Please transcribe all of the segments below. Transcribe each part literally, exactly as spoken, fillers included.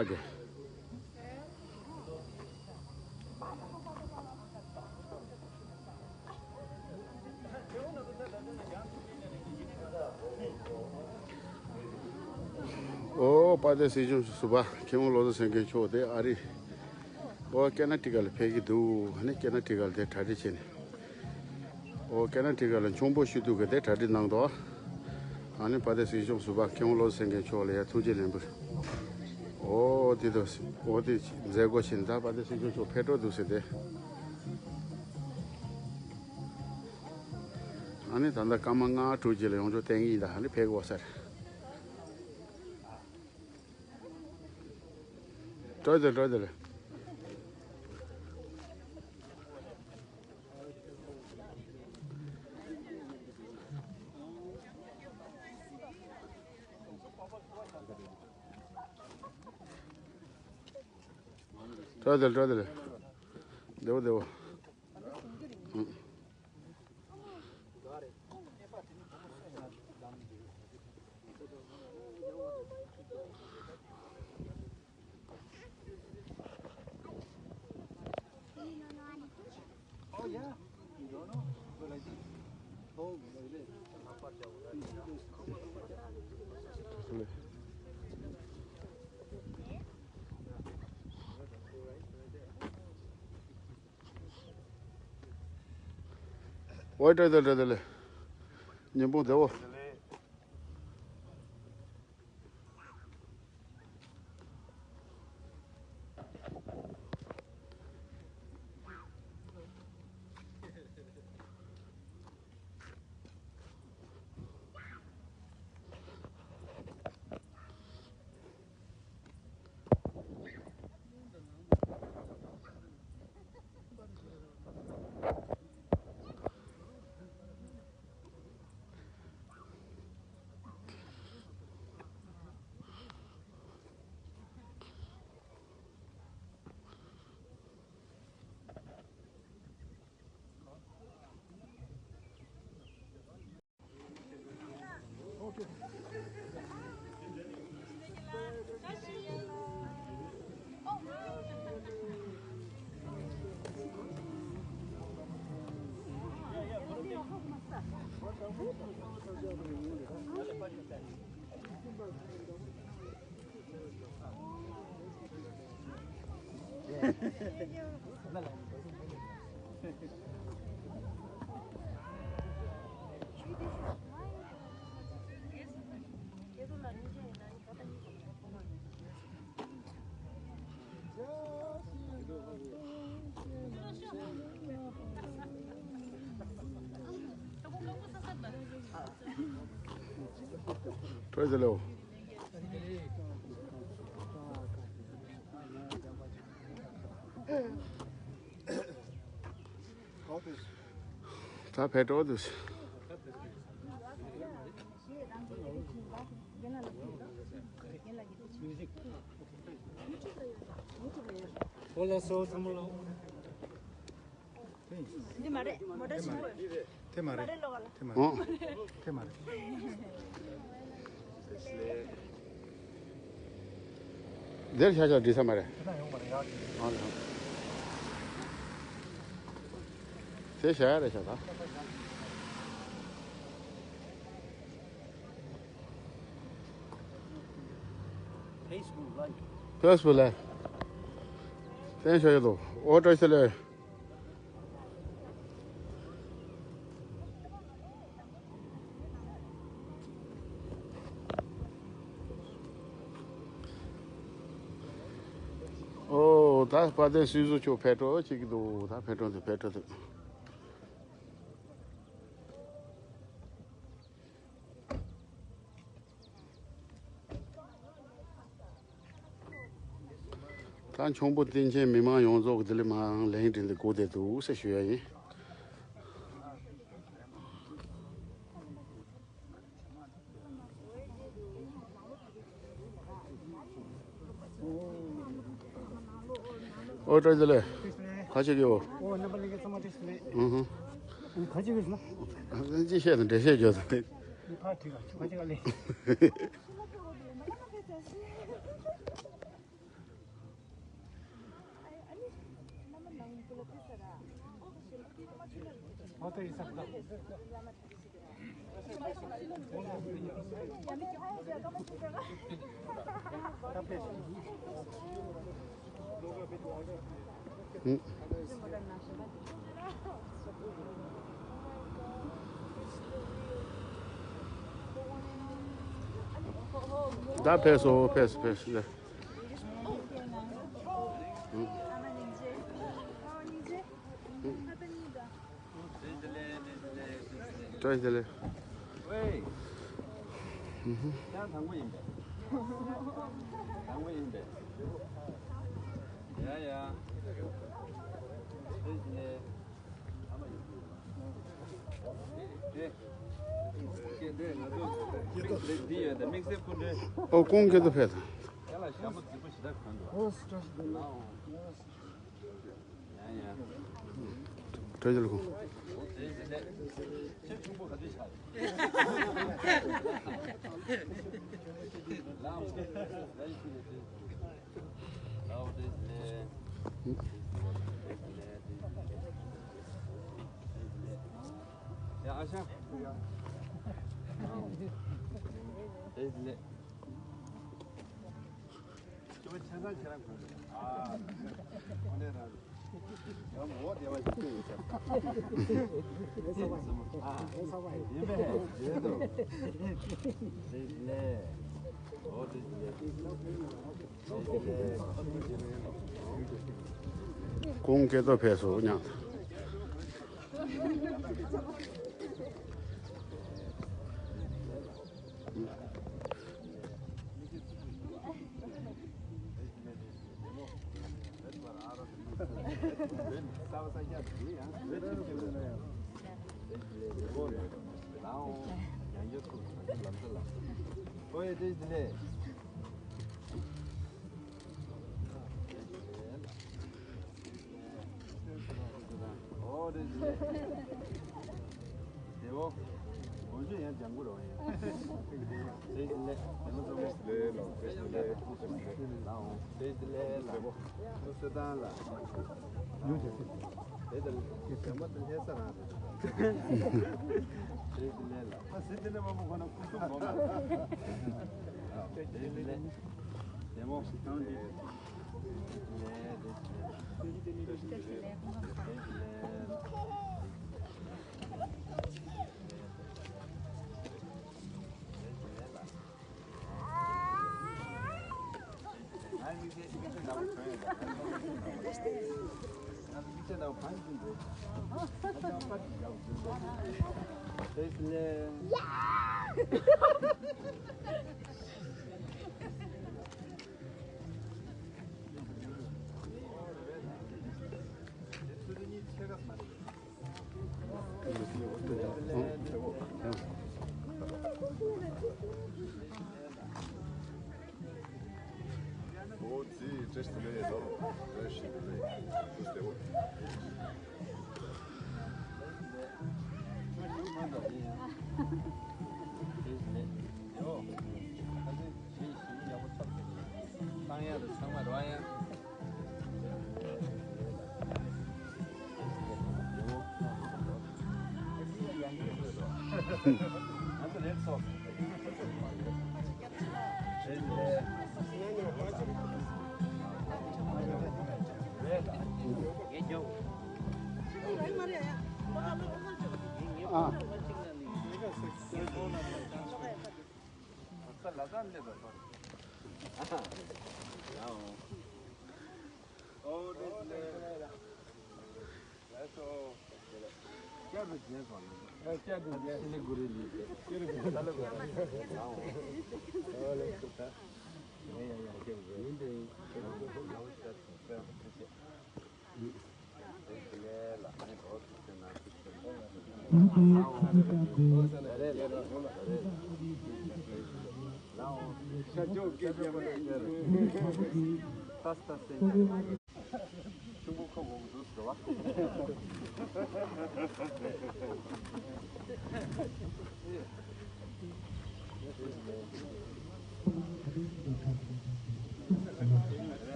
ཨོ་ཁེ། ཨོ་དཔལ་ལྡན་སྲིད་སྐྱོང་ཟུར་པ་མཁས་དབང་བློ་བཟང་སེང་གེ་མཆོག་དེ་ཨ་རི། ཨོ་ཀེ་ན་ཊི་ཀ་ལ་ཕེབས་ཀྱི་འདུག་ཨ་ནི་ཀེ་ན་ཊི་ཀ་ལ་དེ་གྲ་སྒྲིག་བྱས་ནས། ཨོ་ཀེ་ན་ཊི་ཀ་ལ་མཆོང་བོ་ཞུ་དུས་ཀ་དེ་གྲ་སྒྲིག་གནང་འདུག་ཨ་ནི་དཔལ་ལྡན་སྲིད་སྐྱོང་ཟུར་པ་མཁས་དབང་བློ་བཟང་སེང་གེ་མཆོག་ལ་ཡ་ཐུགས་རྗེ་ལེགས་འབུལ། ཨོ་དེ་དང་ཨོ་དེ་མཛད་སྒོ་ཕྱིན། ད་དཔལ་ལྡན་སྲིད་སྐྱོང་མཆོག་ཕེབས་འགྲོ་འདུག་ཟེར་ཏེ། ཨ་ནི་ད་ལྟ་སྐར་མ་ལྔ་དྲུག་ཅིག་ལ་ཡོང་ཆོག་བསྟན་གྱི་ཡིན། ད་ཨ་ནི་ཕེབས་དགོས་ས་རེད། སྤྲོ་དེ་སྤྲོ་དེ་རེད། སྤྲོ་དེ་སྤྲོ་དེ་རེད། བདེ་པོ་བདེ་པོ། ཨང་། ཨོ་ཏྲ་ཏྲ་ཏྲ་ཏྲ་ལེ། ཉིན་གུང་བདེ་པོ། Praise the Lord. ད་ཕེབས་འགྲོ་འདུག་འོ་ལགས་སོ་ཚང་མ་ལོ། འདི་མ་རེད། མོ་ཊ་ཆེན་པོ། དེ་མ་རེད། མ་རེད་ལོ་ག་ལ། དེ་མ་ཨོ། རེད། དེ་མ་རེད། འདིར་ཤ་ཤ་འགྲིག་ས་མ་རེད། དེ་ན་ཡོང་བ་རེད་ཡག་གི། ཨོ་ལགས། དེ་ཤ་ཡ་རེད་ཤ་ད། ཕེ་སི་བུག་ལ། ཕེ་སི་བུག་ལ། བསྟན་ཤོག་ཡོད་དོ། ཨོ་བཀྲ་ཤིས་བདེ་ལེགས། ཨོ་ད་དཔལ་ལྡན་སྲིད་ཟུར་མཆོག་ཕེབས་འགྲོ་བྱེད་ཀྱི་འདུག་ད་ཕེབས་འགྲོ་འདུག་ཕེབས་འགྲོ་འདུག་ད་འཁྱོངས་པོ་བསྟན་ཆེན་མི་མང་ཡོངས་རྫོགས་ཀྱི་དེ་ལས་མང་ལན་དྲིན་དེ་གོ་བསྡད་འདུག་ཟེར་ཞུ་ཡ་ཡིན། ཨོ་བཀྲ་ཤིས་བདེ་ལེགས། ཁ་ཆེ་གི་ཨོ། ཨོ་རྣམ་པ་ལྷན་རྒྱས་ཚང་མ་བཀྲ་ཤིས་བདེ་ལེགས། ཨུ་ཧུ། ཁ་ཆེ་གི་ཟེར་ན། ཅི་བཤད་དང་འགྲེལ་བཤད་བརྗོད་དང་། ནི་ཕར་བྲིས་ལ་ཁ་ཆེ་ག་ལེ། ད་ཕེབས་སོང་། ཕེབས་སོང་། ཕེབས་སོང་། བཀྲ་ཤིས་བདེ་ལེགས། ཝེ། ཨུ་ཧུ། ཡང་དང་པོ་ཡིན་པས། དང་པོ་ཡིན་པས། ཡ་ཡ། བཀྲ་ཤིས་བདེ་ལེགས། ཨ་མ་ཡིན། དེ། དེ་དེ་ང་ཚོ་དམིགས་བསལ་འདི་ཡོད་དེ། དམིགས་བསལ་སྐུ་མགྲོན། ཨོ། ཁོང་སྐད་དུ་ཕེབས་དང་། ཡ་ལ་ཞྭ་མོ་རྫིག་པོ་ཞེ་དྲག་གོན་འདུག་ཨོ། བཀྲ་ཤིས་བདེ་ལེགས། ཡ་ཡ། བཀྲ་ཤིས་བདེ་ལེགས། ཁྱེད་ཆུང་པོ་ག་དུས་ཆགས། ཡ་ཨ་ཞང་། བཀྲ་ཤིས་བདེ་ལེགས། ཁྱོད་ཆ་ཚང་ཁྱེད་རང་གོན་འདུག་ཨ། ཁོ་ནས་རང་། ཡང་མོ་བདེ་བ་ཞིག་ཡོད་ས། ཨ། ཡིན་པས། བྱས་འདུག་བཀྲ་ཤིས་བདེ་ལེགས། ཨོ་བཀྲ་ཤིས་བདེ་ལེགས། ཁོང་སྐད་དུ་ཕེབས་སོང་། མཉམ་དུ། ཨོ་རེད་རེད། དེ་འོ། དགོང་ཞོགས་ཡང་ལྗང་གུ་རོ་ཡིན། རེད་རེད། དེ་མོ་ཚོ་རེད་ལོ། རེད་རེད། ལའོ། རེད་རེད་ལ། ཁུ་སུ་དང་ལ། ཡོད་རེད། དེ་ལྟར་ལྗང་གུ་དེ་ལྷ་ས་རང་རེད། རེད་རེད་ལ། ཨ་སི་དེ་ལས་མ་པོ་ཁོ་ན་ཁུ་སུ་འགོ་མ། རེད་རེད། དེ་མོ་ཞིག་ཐང་དེ།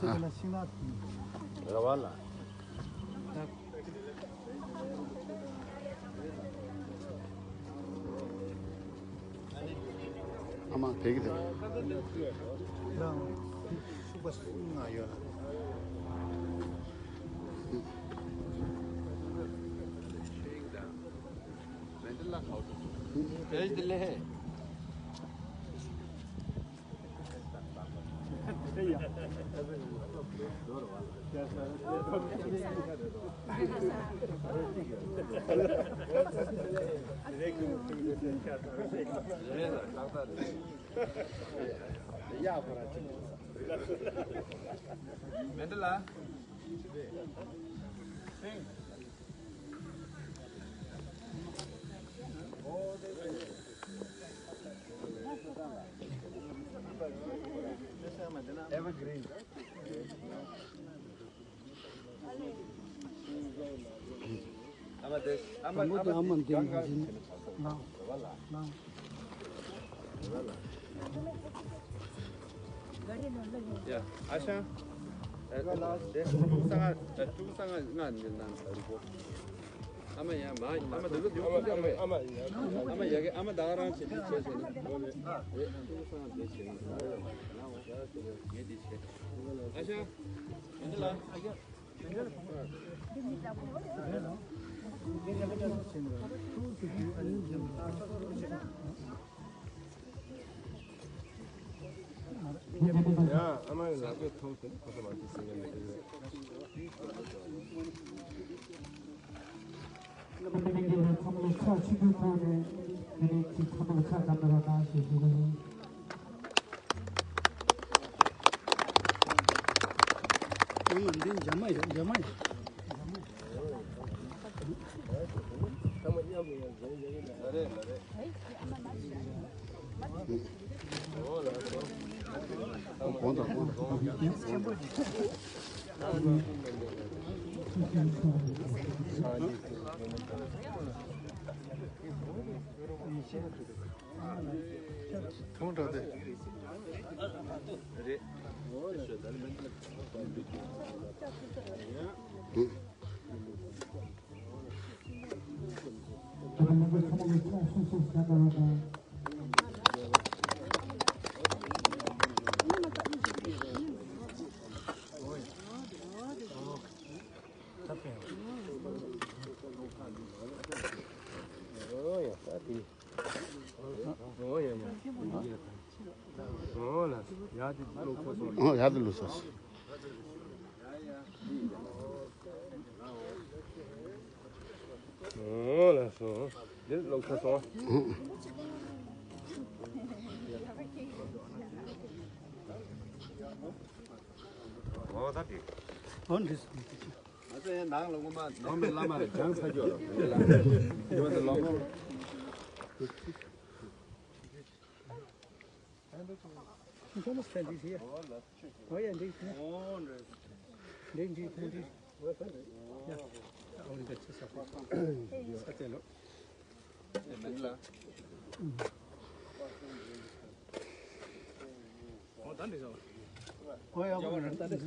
ར་བ་ལ། ཨ་མ་དེ་གི་དེ། ལ་ཤུག་པ་སུ་ང་ཡོད་ལ། མེད་འདི་ལ། Evergreen. དང་པོ་དེ་ཨ་མ་འདི་མ་ཡིན། ལགས། ལགས། ཡ། ཨ་ཞང་། ཨ། དེ་ཀྲུང་གོ་གསང་སྔགས། ཀྲུང་གོ་གསང་སྔགས་ལྔ་འདི་ནང་རུ་གོ། ཨ་མ་ཡ་མ། ཨ་མ་འདི་ཚོ་འདི་ཚོ་ཨ་མ། ཨ་མ་ཡ་གི་ཨ་མ་ད་ག་རང་བྱེད། འདི་བྱེད་བྱེད་ན། ཨེ། ཀྲུང་གོ་གསང་སྔགས་འདི་བྱེད་ན། ངས་འདི་བྱེད། ཨ་ཞང་། འདི་ལ། ཡ། ཨ་མ་ཡི་ལག་པས་ཐོག་དེ་ཁོ་ཚོ་མ་ཅིག་ཟེར་གི་མི་འདུག་ཚང་མ་ཕྱི་རྒྱུ་ཁང་ནས་དེ་རིང་གི་ཚང་མ་ཕྱག་བདམས་པ་དང་ཞེས་ཞུ་གི་ཡིན། ཨ་མ་འདི་འཇམ་མ་ཡོད། འཇམ་མ་ཡོད། ཐུང་དྲགས་ཏེ། རེད། ཨོ་ཡ་ཡ། ཨོ་ལ། ཡ་དེ་ལོ་ཁོ་སོང་། ཨོ་ཡ་དེ་ལོ་སོང་། ཨོ་ལ་སོང་། དེ་ལོ་ཁོ་སོང་། ཨོ་ད་དེ། ཨོ་འདི། ང་ཚོ་ཡང་ནང་ལ་སྔོན་མ་ནང་པའི་བླ་མ་ལ་སྦྱངས་ཚར་ཡོད་ལ། ཡོད་དེ་ལོ་ངོ། Almost twenty here. Oh yeah, indeed. Indeed, indeed, indeed. Yeah. Only that's just a. Such a lot. Oh, done this one. Oh yeah, we're done this.